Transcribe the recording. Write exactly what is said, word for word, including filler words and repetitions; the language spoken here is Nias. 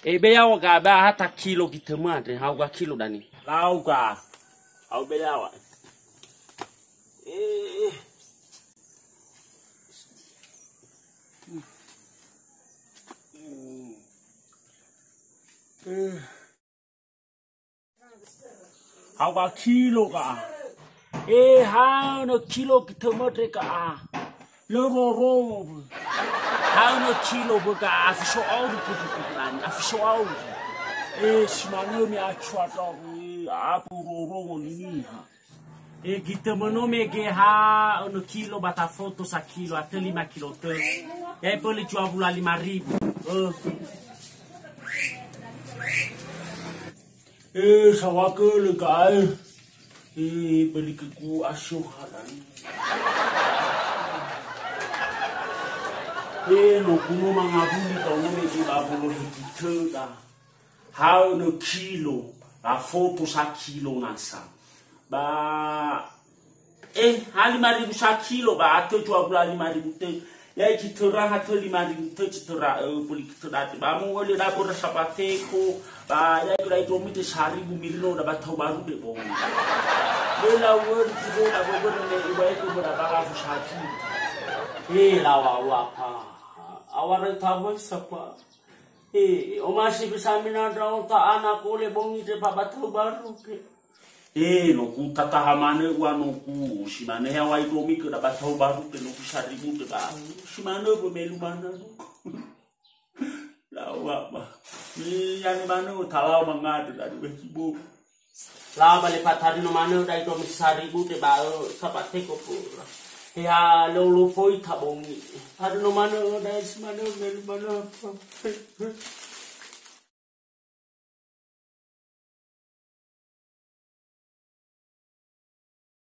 Ebe yaŵa ga ba hata kilo gitema andre, hau ga kilo dani. Lau ga. Hau be yaŵa. Eh. Eh. Hau ga kilo ga. Eh, hau no kilo gitema andre ga. Lö roro. Hau no kilo be ga, afi so auri putu putu ani, afi so auri. Eh, si manö me acua tau, eh, abu roro niniha. Eh, gitema no mege ha ono kilo ba tafoto sakilo, atö lima kilo tö. Ya, pöli dua puluh lima ribu. Eh. Eh, sawakö lö gae. Eh, beli ke ku asyo halan. Eh, no kuno mangabuli kau no mege ba bolo hegi tö da. Hau no kilo, ba foto sakilo nasa. Ba, eh, ha lima ribu sakilo, ba atö dua puluh lima ribu tö. Ya iki töra ha tö lima ribu tö, ci töra, eh, beli töra tö. Ba mo wali da bora sabateko, ba ya iki lai domi tö saribu mirino da ba tau baru de bong. Bela wali ki bela bobor ne iwa eko bora ba lafu saki. Eh, lawa wa pa. Awara tahu sapa. Eh, omasi bisa mina ndra'o ta ana kole bongi te ba batau baru ke. Eh, no ku tataha manö ua no ku, si manö he awai domi ke da batau baru ke no ku saribu te ba. Si manö be melu manö. Lau ama. Ni yani manö talau mangadu dari weki bo. La bale patarino manö dai dua puluh saribu te ba, eh, sabateko pura. He ha lolo foi tabongi. Tarino manö dai si manö melu manö.